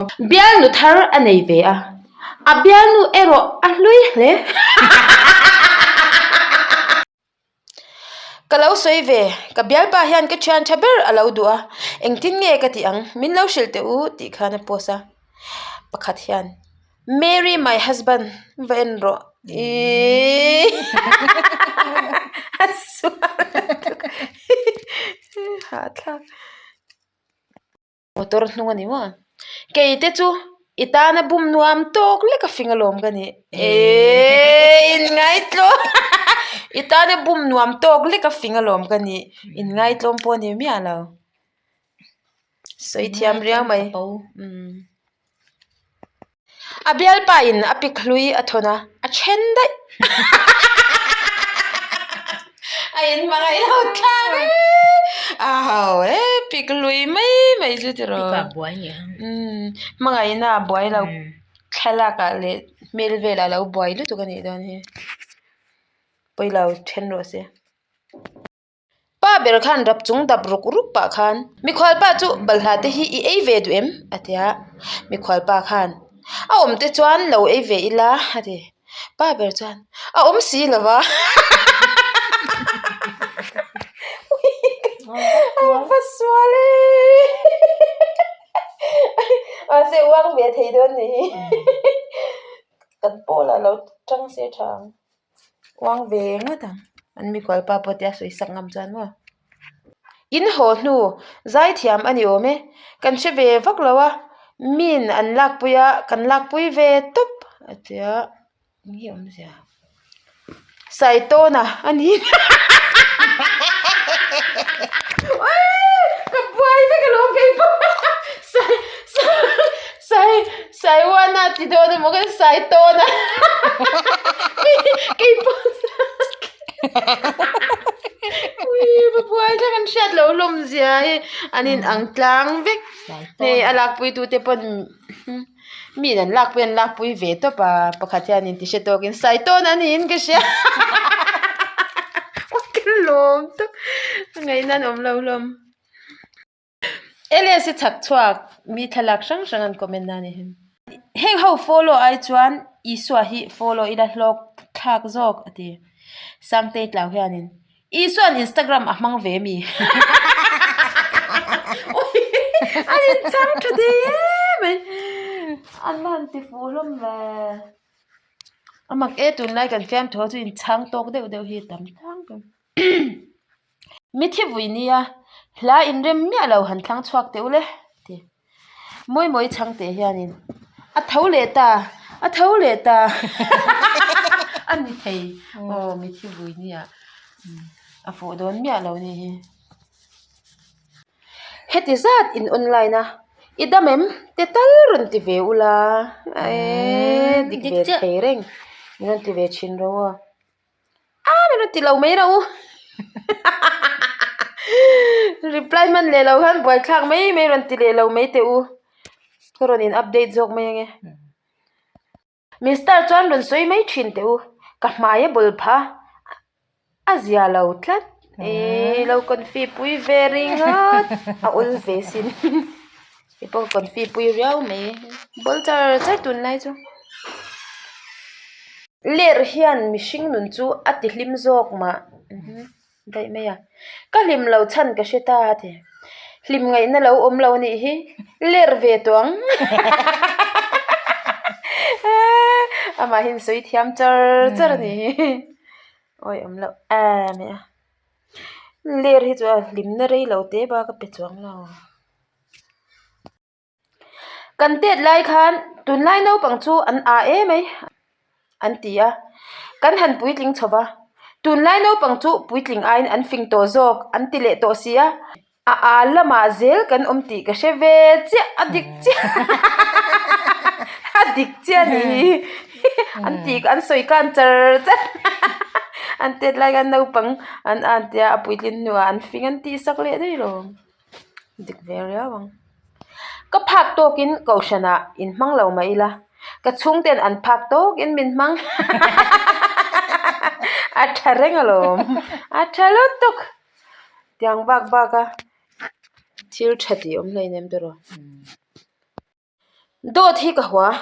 Bialnu thar a nei ve a, a bialnu erawh a hlui hle. Ka lo sawi ve, ka bialpa hian ka thian tha ber a lo duh a, engtin nge ka tih ang, min lo hrilh teh u tih khan a post a. Pakhat hian, Marry my husband va en rawh iiii a sual lutuk hahthlak. Motor hnung a ni maw? Kei te chu i tana bum nuam tawk lek a fing alawm ka ni. Eeii inngaihtlawm i tana bum nuam tawk lek a fing alawm ka ni. Inngaihtlawm pawh a ni miah lo. Sawi thiam riau mai. A bialpa in a pik hlui a thawn a, a then daih. A in hmangaih lo thlak e. A ho e, pik hlui mai mai chu tiraw. Pik ah buai ni ang. Umm, hmangaihna a buai lo. Thlalak ah leh hmel velah a lo buai lutuk a nih dawn hi. Pawilo then rawh se. Pa ber khan rap chung dap ruk ruk pah khan mikhual pa chu balhla te hi i ei ve duh em? A ti a, mikhual pa khan a awm te chuan lo ei ve ila a ti, pa ber chuan a awm si lo va a va sual e mahse uang ve thei dawn ni hi kan pawlah lo tang se tha ang. Uang ve ngawt ang. An mikhual pa pawh tia sawi sak ngam chuan maw. In haw hnu zaithiam a ni awm e. Kan hre ve vak lo a, min an lakpui a, kan lakpui ve tawp a tia eng nge awmzia. Saitawna a ni. Ka buai vek alawm kei pawh. Sai sai Saiwana ti dawn emaw ka sai tawn a kei pawh ui va buai thlak an hriat loh hlawm zia hi an in ang tlang vek hei a lakpui tu te pawn mi in an lakpui an lakpui ve tawp a pakhat hian in ti hre tawk in sai tawn a niin ka hria ka lawm tawp a ngaihna an awm lo hlawm. LS hi chhak chhuak mi thlalak hrang hrang an comment a ni. Heng ho follow ai chuan Isua hi follow ila hlawk thlak zawk a ti. Sangtei tlau hianin Isua'n Instagram a hmang ve mi? An inchhang tha thei em mai. An la han ti fuh hlawm ve. A mak e tunlai kan fiamthu chu inchhang tawk deuh deuh hi a tam tlangpui. Mithi vui nia hla inrem miah lo han thlang chhuak teh ule ti mawi mawi chhang teh hianin a tho leh ta a tho leh ta a ni thei aw mithi vui nia a fuh dawn miah lo ni hi heti zat in online a i dam em te tal rawn ti ve ula eee dik ve thei reng min rawn ti ve thin ro aw. A min rawn ti lo mai reuh u reply hman leh lo khan buaithlak mai mai rawn ti leh lo mai teh u ka rawn in update zawk mai ange mister chuan rawn sawi mai thin teh u ka hmai a bawl phah a zia lo tlat ihh lo confi pui ve ringawt a awl ve sin. Hei pawh ka confi pui riau mai bawl char char tunlai chu. Ler hian mihring nun chu a ti hlim zawk mah daih mai a ka hlim lo chhan ka hre ta a ti hlim ngaihna lo awm lo anih hi ler ve tawh ang amahin sawi thiam char char a ni hi awi awm loh em mai a ler hi chu a hlimna rei lo te bak a pe chuang lo. Kan tet lai khan tunlai naupang chu an ah em mai an ti a, kan han puitling chho va, tunlai naupang chu puitling aiin an fing tawh zawk an ti leh tawh si a, a ah lamah zel kan awm tih ka hre ve chiah a dik chiah a dik chiah a nih hi an tih an sawi khan char char an tet lai khan naupang an an tia a puitlin hnuah an fing an tih sak leh daih lo. Dik ve riau ang. Ka phak tawkin kohhranah in hmang lo mah ila, ka chhungten an phak tawkin min hmang. A tha reng alawm, a tha lutuk. Tiang bak bak a thil tha tih awm hleinem tiraw. Dawt hi ka hua,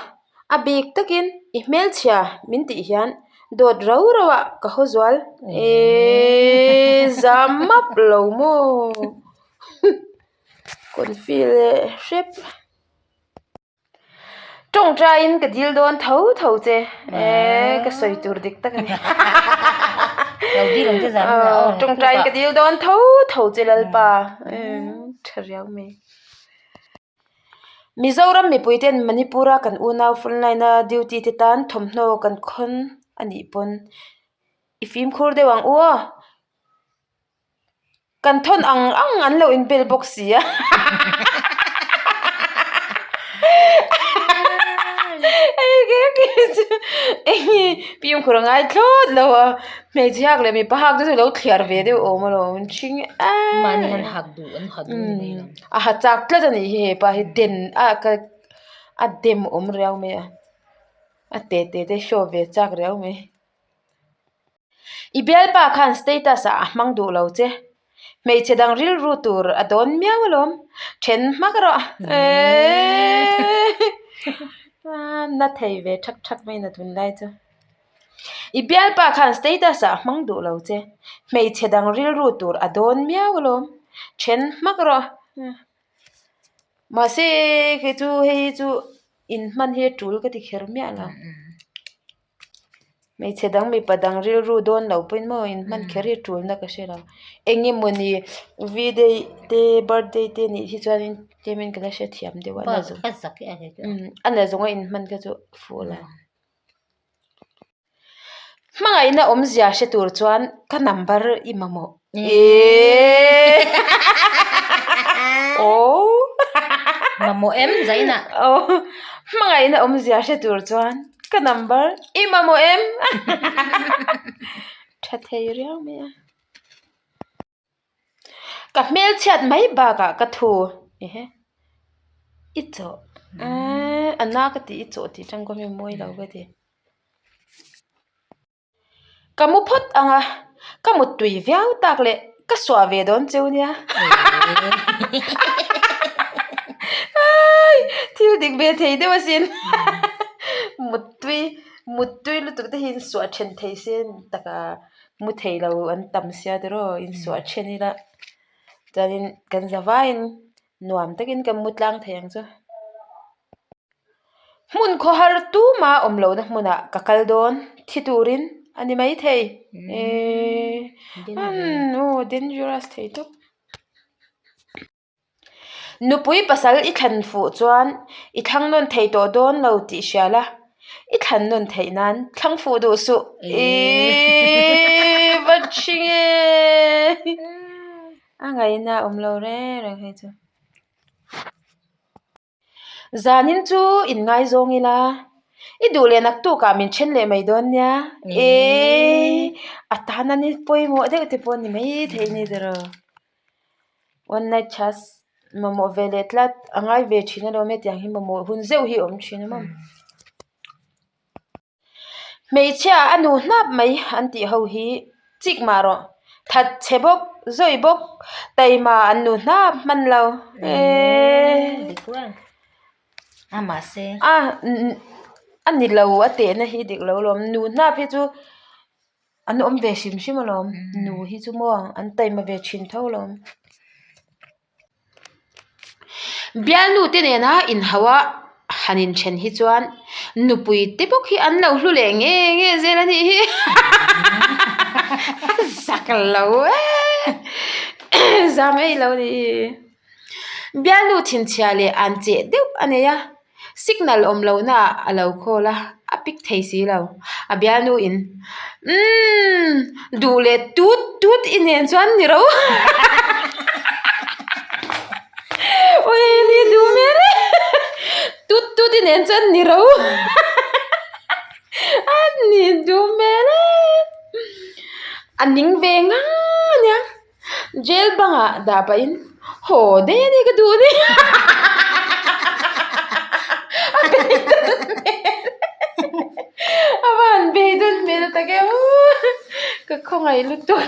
a bik takin i hmelchhia min tih hian dawt rau rau ah ka haw zual eeii zam map lo maw confi leh hrep. Tawngtaiin ka dil dawn tho tho che eeii ka sawi tur dik tak a ni tawngtaiin ka dil dawn tho tho che Lalpa tha riau mai. Mizoram mipuiten Manipur-a kan unau frontline-a duty te tan thawmhnaw kan khawn a nih pawn i fimkhur deuh ang u aw. Kan thawn ang ang an lo inbel bawk si a. Fimkhur a ngai thlawt lo a. Hmeichhe hak leh mipa hak te chu lo thliar ve deuh awm alawm an ṭhing em. Mahni han hak duh an ha duh ni mai lo. A ha chak tlat a nih hi hepa hi den a ka a dem awm riau mai a. A te te te show ve chak riau mai. I bialpa khan status ah a hmang duh lo che. Hmeichhe dang rilru tur a dawn miau alawm. Then hmak rawh. Eeii na thei ve thak thak mai na tunlai chu. I bialpa khan status ah a hmang duh lo che. Hmeichhe dang rilru tur a dawn miau alawm. Then hmak rawh. Mahse kei chu hei hi chu inhman hi a tul ka ti kher miah lo. Hmeichhe dang mipa dang rilru dawn lo pawhin maw inhman kher hi tulna ka hre lo. Eng emawni v day te birthday te nih hi chuanin tlemin ka la hrethiam deuh a a na zawng a na zawnga inhman kha chu fuh lo. Hmangaihna awmzia hre tur chuan ka number i mamawh eeee aww Mamawh em zainah. Aww hmangaihna awmzia hre tur chuan ka number i mamawh em tha thei riau mai a. Ka hmelchhiat mai bakah ka thu ehe i chawh eeee a na ka tih i chawh tih tang kawm hi mawi lo ka ti. Ka mu phawt ang a, ka mut tui viau tak leh ka suah ve dawn cheu nia. Ai thil dik ve thei deuh asin mut tui mut tui lutuk te hi insuah then thei se taka mu thei lo an tam sia tiraw insuah then ila chuanin kan za vaiin nuam takin kan mu tlang thei ang chu. Hmun khawhar tuma awm lohna hmunah ka kal dawn thi turin a ni maithei eeii aw dangerous thei tawp. Nupui pasal i thlan fuh chuan i thlang nawn thei tawh dawn lo tih hria la, i thlan nawn theih nan thlang fuh duh suh eeii va ṭhing e a ngaihna a awm lo reng reng hei chu. Zanin chu inngaizawng ila, i duh leh naktukah min then leh mai dawn nia eeii a tan a ni pawimawh deuh te pawh a ni mai thei a ni tiraw. One night chas mamawh ve leh tlat a ngai ve thin alawm hetiang hi mamawh hun zeuh hi a awm thin a maw. Hmeichhia a nu hnap mai an tih ho hi chik mah rawh that chhe bawk zawi bawk taima an nu hnap hman lo eeii a a ni lo a tehna hi dik lo alawm nu hnap hi chu an awm ve hrim hrim alawm nu hi chu maw an taima ve thin tho alawm. Bialnu te nena inhauh a han inthen hi chuan nupui te bawk hi an lo hlu leh nge nge zel a nih hi a zak lo e zam ei lo a nih hi bialnu thinchhia leh an cheh deuh a nei a. Signal awm lohna ah a lo call a, a pick thei si lo. A bialnu in, Umm, duh leh tut tut i nen chuan ni ro. Ui, ni duh hmel e. Tut tut i nen chuan ni ro. A ni duh hmel e. A ning ve ngang a nia. Jail bangah dah pahin haw daih a ni ka duh ni a beidawn hmel a va han beidawn hmel tak e ka khawngaih lutuk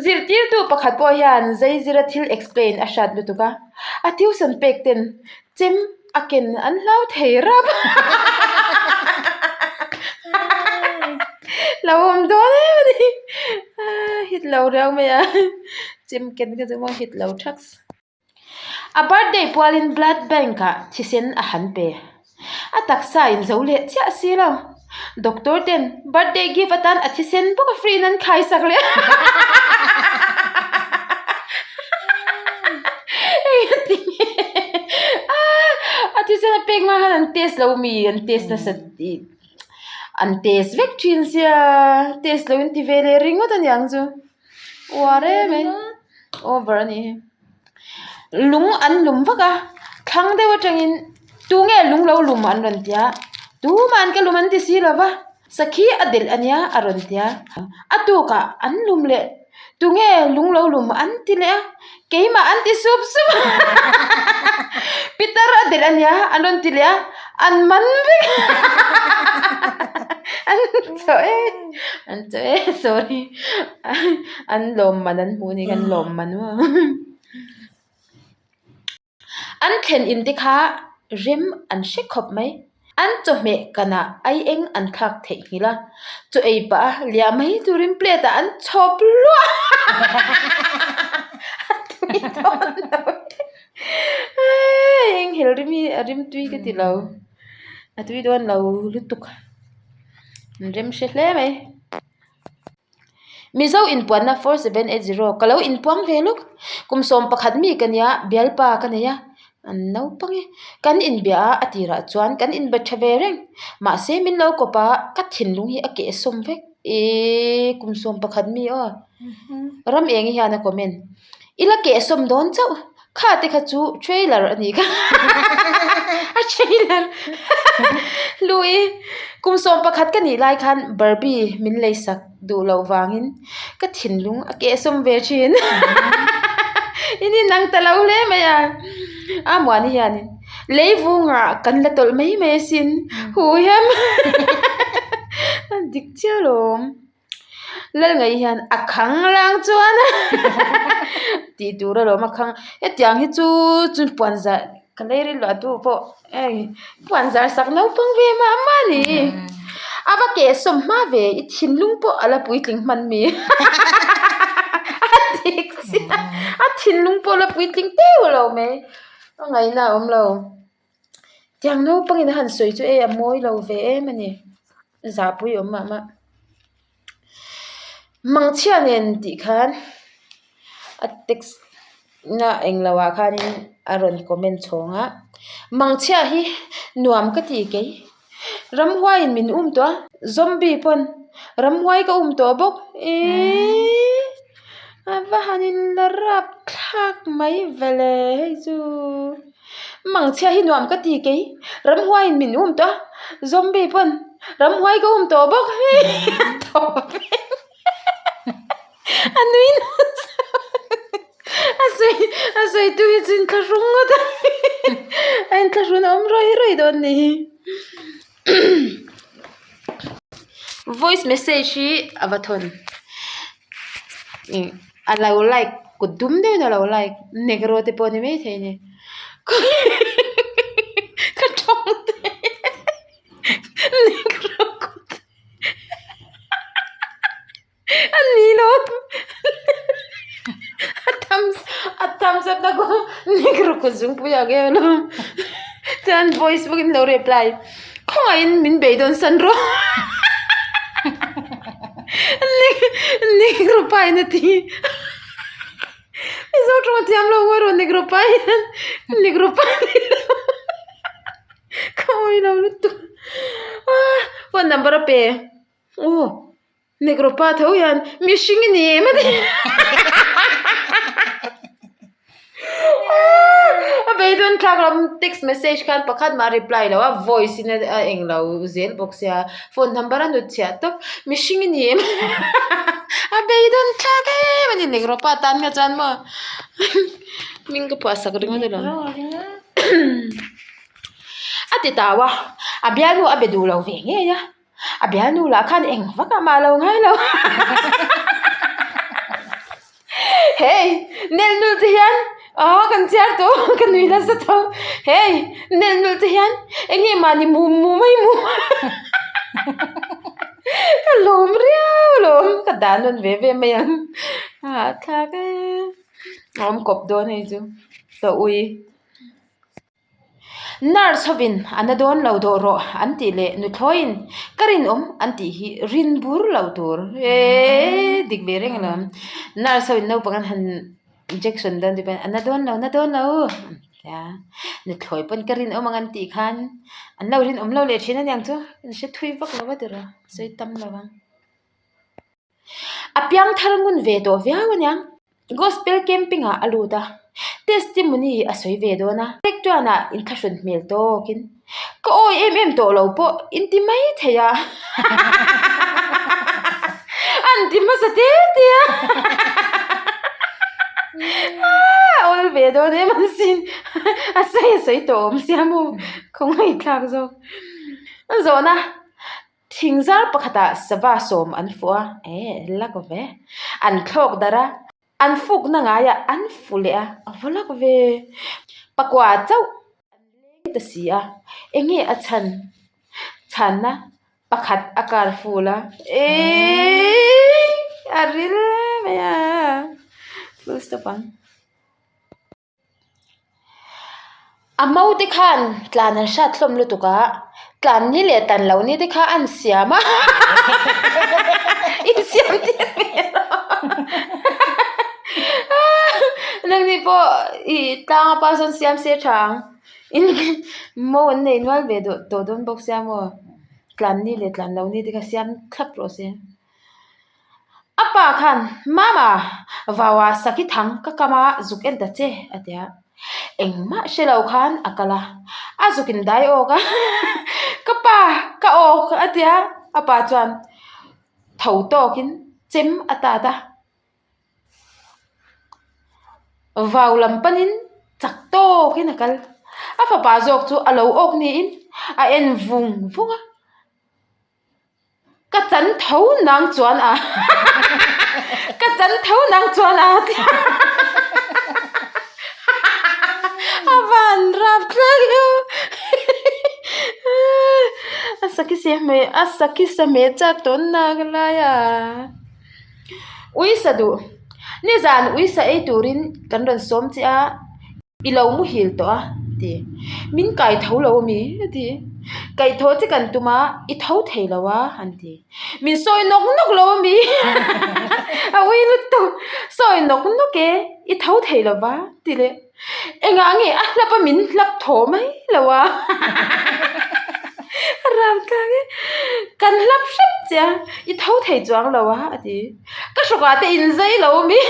zirtirtu pakhat pawh hian zaizira thil explain a hriat lutuk a a tuition pek ten chem. a ken an hlau thei rap. Lo awm dawn em a ni. Hit lo riau mai a. Chem ken kha chu maw hit lo thaks. A birthday pualin blood bank ah thisen a han pe. A taksa in zo leh chiah si lo. Doctor ten birthday gift atan a thisen bawk a free in an khai sak leh a. Engati nge a thisen a pek hma khan an test lo mi an test nasa tih an test vek thin sia test lo in ti ve leh ringawt aniang chu. Uar em mai over a nih hi lung an lum vak a thlang deuh atangin tunge lung lo lum an rawn ti a tumah an ka lum an ti si lo va sakhi a delh ania a rawn ti a a tukah an lum leh tunge lung lo lum an ti leh a keimah an ti sup sup a pitar a delh ania an rawn ti leh a an man vek an chawh e an chawh e sorry an lawm man an hmuh anih kha an lawm man maw an thlen in te kha rem an hre khawp mai an chawhmeh kanah ai eng an thlak theih nghilh a chaw ei pah a liah mai turin plate ah an chhawp luah a tui dawn lo e eng hel rim hi a rim tui ka ti lo a tui dawn lo lutuk an rem hre hle mai. Mizo inpuanna 4780 ka lo inpuang ve lawk. Kum 11 mi ka nia, bialpa ka nei a, an naupang e. Kan inbia a, a tirah chuan kan inbe tha ve reng. Mahse min lo kawp a, ka thinlung hi a kehsawm vek. Eee kum 11 mi aw. Ram eng hian a comment. I la kehsawm dawn chauh. Kha te kha chu trailer a nih kha a trailer lui kum 11 ka nih lai khan Barbie min lei sak duh loh vangin ka thinlung a kehsawm ve thin in inang ta lo hle mai a a muani hianin leivungah kan la tawlh mai mai asin hu hiam a dik chiah alawm. Lalngaih hian a khang lang chuan tih tur alawm a khang hetiang hi chu chu puan zar ka lei rilru a tu pawh hei puan zar sak naupang ve mah mah a ni a va kehsawm hma ve i thinlung pawh a la puitling hman mi a dik chiah a thinlung pawh a la puitling teuh lo mai a ngaihna a awm lo. Tiang naupangin a han sawi chu ei a mawi lo ve em a ni zahpui awm mah mah mangchhia nen tih khan a text na englo ah khanin a rawn comment chhawng a mangchhia hi nuam ka ti kei ramhuai in min um tawh a zombie pawn ramhuai ka um tawh bawk eeee a va han in la rap thlak mai vele hei chu. Mangchhia hi nuam ka ti kei, ramhuaiin min um tawh a, zombie pawn ramhuai ka um tawh bawk a thaw vek a nui nasa a sawi a sawi tu hi chu inthlahrung ngawt a a inthlahrun awm rawih rawih dawn a ni hi voice message hi a va thawn ih. A lo like kut dum deuhin a lo like negro te pawh a ni maithei a ni ka tawng te negro kut a ni lo a thumbs a thumbs up na kawng negro kut zungpui ang em alawm chuan voice bawkin lo reply khawngaihin min beidawn san rawh. Negro pa in a ti Mizo tawng a thiam lo ngawi rawh negro pa hian negro pa ni lo ka awih lo lutuk ah phone number a pe aw negro pa tho hian mihring i ni em a ti. A beidawn thlak lam text message khan pakhat mah a reply lo a voice in a eng lo zel bawk sia phone number a hnut chhiah tawp mihring i ni em a beidawn thlak em a ni negro pa tan kha chuan maw hming ka phuah sak ringawt alawm a ti tau a a bialnu a be duh lo ve ngei a. A bialnu lah khan eng vak ah mah lo ngai lo Hei nel nul te hian aw kan chhiar tawh ka nui nasa tho. Hey, nel nul te hian eng nge mahni mu mu mai mu Ka lawm riau alawm, ka dah nawn ve ve mai ang. A hahthlak e. A awm kawp dawn hei chu ka ui. Nurse hovin a na dawn lo dawh rawh an tih leh nuthlawiin ka rinawm an tih hi rin bur loh tur eeii dik ve reng alawm. Nurse hovin naupang an han injection dawn tih pawhin a na dawn lo na dawn lo an tia nuthlawi pawn ka rinawm ang an tih khan an lo rinawm lo leh thin aniang chu an hre thui vak lo a tiraw sawi tam lo ang. A piang thar ngun ve tawh viau aniang. Gospel camping ah a lut a, testimony a sawi ve dawn a. Lectuan ah inthlahrun hmel tawkin ka awi em em tawh lo pawh in ti mai thei a an ti hmasa te te a awl ve dawn em an sin a sawi a sawi tawh awm sia maw khawngaihthlak zawk a zawhna. Thing zar pakhatah sava sawm an fuh a, eh lak ve, an thlawk darh a, an fukna ngaiah an fu leh a, a va lak ve. Pakua chauh an leng ta si a, eng nge a chhan chhanna pakhat a kar ful a, eeii a ril mai a, full stop ang. A mo te khan tlan an hrat hlawm lutuk a, tlan ni leh tan loh ni te kha an siam a insiam tir ve nangni pawh ih tlang a pa sawn siam se tha ang in mo an nei nual ve tawh dawn bawk sia maw tlan ni leh tlan loh ni te kha siam thlap rawh se. A pa khan, Mama, vaua saki thang ka kam a, zuk en ta che, a ti a. Engmah hre lo khan a kal a, a zuk in dai awk a, Ka pa, ka awk, a ti a. A pa chuan tho tawkin chem a tat a, vau lam panin chak tawkin a kal. A fapa zawk chu a lo awk niin a en vung vung a. Ka chan tho nang chuan a Ka chan tho nang chuan a A van rap thlak io A sakhi se hmeh a sakhi sa hmeh chak tawn nak lai a Uisa duh Nizan uisa ei turin kan rawn sawm che a. I lo muhil tawh a ti. Min kai tho lo a mi a ti. Kaih thaw che kan tum a, i tho thei lo a an ti. Min sawi nawk nawk lo a mi a ui lutuk. Sawi nawk nawk e, i tho thei lo va ti leh. Engah nge a hlap a min hlap thaw mai lo a a ram tlang e. Kan hlap hrep che a, i tho thei chuang lo a a ti. Ka hrawkah te in zai lo a mi.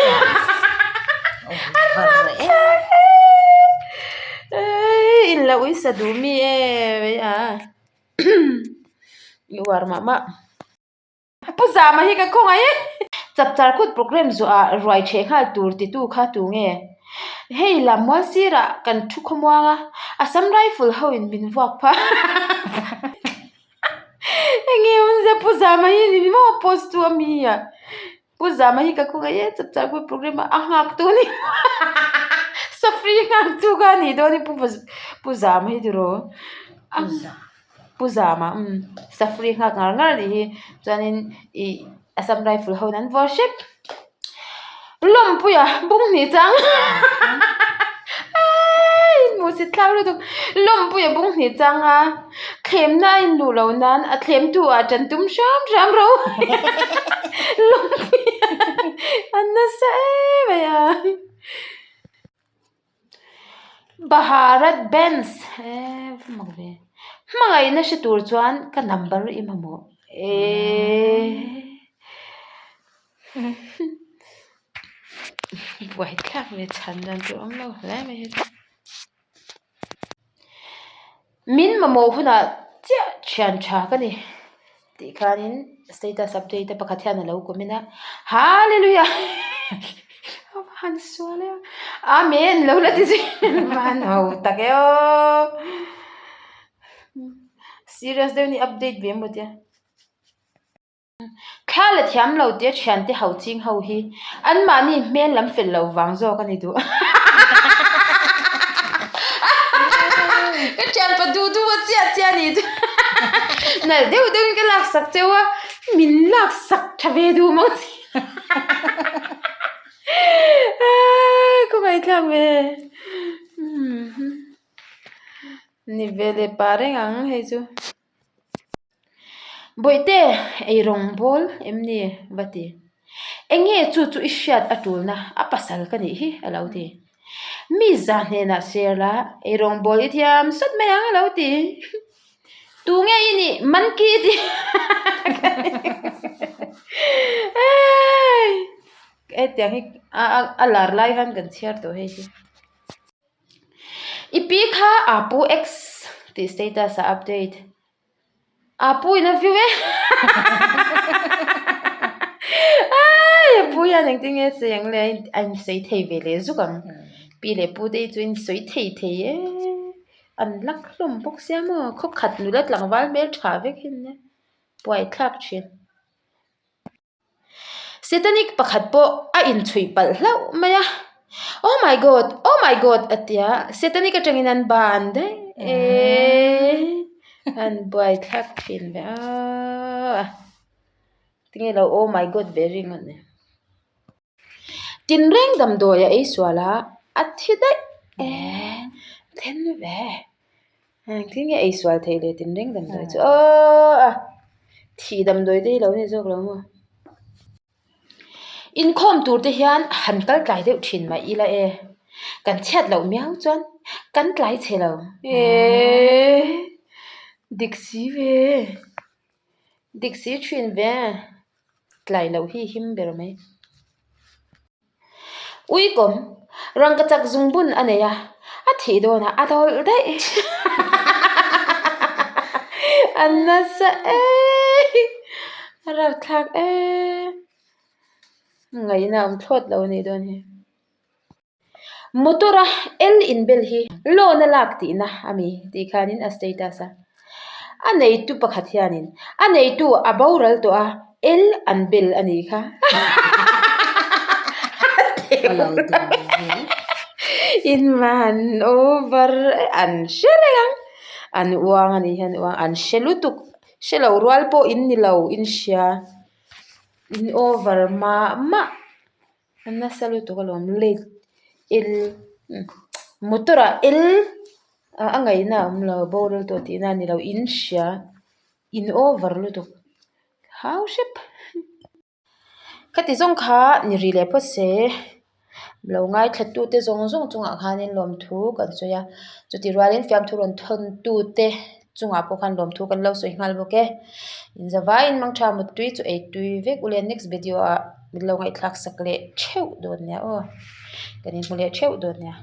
A ram tlang e. In lo uisa duh mi e mai a. I uar mah mah. Pu Zama hi ka khawngaih e. Chapchar kut program zuah ruai theh nghal tur titu kha tu nge? Hei Lammual sirah kan thu khawmuang a, Assam Rifle ho in min vuak phah. Enge awmzia Pu Zama hi ni maw post tu a mi a? Pu Zama hi ka khawngaih e chapchar kut program ah a nghak tu a ni Safri nghak tu kha a nih dawn hi Pu Zama hi tiraw? Pu Zama umm Safri nghak ngar ngar a nih hi chuanin ih Assam Rifle ho in an vuah hrep Lawmpuia bung hnih chang aii hmuhsit thlak lutuk Lawmpuia bung hnih chang a thlemna a inluh loh nan a thlemtu ah tan tum hram hram ro Lawmpuia a nasa em mai a. Bharat Benz eee va mak ve hmangaihna hre tur chuan ka number i mamawh eee buaithlak ve chhan dan tur awm lo hle mai hi chu. Min mamawh hunah chiah thian tha ka ni tih khanin status update a pakhat hian a lo comment a Hallelujah a va han sual em Amen lo la ti zui va han ho tak e aw serious deuh a ni update ve emaw tia. Thla la thiam lo tia thiante ho ching ho hi anmahni hmel lam fel lo vang zawk a ni duh. nih chu nalh deuh deuhin ka laksak cheu a min laksak tha ve duh maw si khawngaihthlak ve ni ve leh pah reng ang hei chu. Bawihte ei rawng bawl em ni va ti. Enge chu chu i hriat a tulna a pasal ka nih hi a lo ti. Mi za hnenah share la ei rawng bawl i thiam sawt mai ang a lo ti. Tunge i nih monkey i ti Hetiang hi a lar lai khan kan chhiar tawh hei hi. I pi kha Apu X tih status ah update. Apu in a view e Ai Apu hian engtin nge sawi ang le a insawi thei ve leh zuk ang. Pi leh pu te hi chu a insawi thei thei e. An lak hlawm bawk sia maw khaw khat nula tlangval hmel tha vek hi an nia buaithlak thin. Satanic pakhat pawh a inchhuih palh hlauh mai a, Oh my God! Oh my God! a ti a, Satanic atangin an ban daih e, an buai thlak thin ve a, tinge lo Oh my God ve ring a ni. Tinreng damdawi a ei sual a, a thi daih e, then ve. Engtin nge ei sual theih leh tinreng damdawi chu aww a thih damdawi te hi lo ni zawk lo maw inkhawm tur te hian han kal tlai deuh thin mah ila e kan chhiat loh miau chuan kan tlai chhe lo eee dik si ve dik si thin ve tlai loh hi him ber mai. Uikawm, rangkachak zungbun a nei a, a thih dawnah a dawlh daih. A nasa e, a rapthlak e. Ngaihna a awm thlawt lo a nih dawn hi. Motor a L inbel hi loan a lak tihna a mi tih khanin a status a. A neitu pakhat hianin a neitu a boral tawh a L an bel a nih kha. Invan over an hre reng ang an uang a nih hian uang an hre lutuk hre lo rual pawh in ni lo in hria in over mah mah. A nasa lutuk alawm late L motor ah L a ngaihna a awm lo boral tawh tihna a ni lo in hria in over lutuk hau hrep khati zawng kha ni ri leh phawt se lo ngaithla tute zawng zawng chungah khanin lawmthu kan sawi a chutih rualin fiamthu rawn thawn tute. Chungah pawh khan lawmthu kan lo sawi nghal bawk e. Inzavaiin mangtha muttui chu ei tui vek ule next video ah min lo ngaihthlak sak leh theuh dawn nia aw. Kan inhmu leh theuh dawn nia.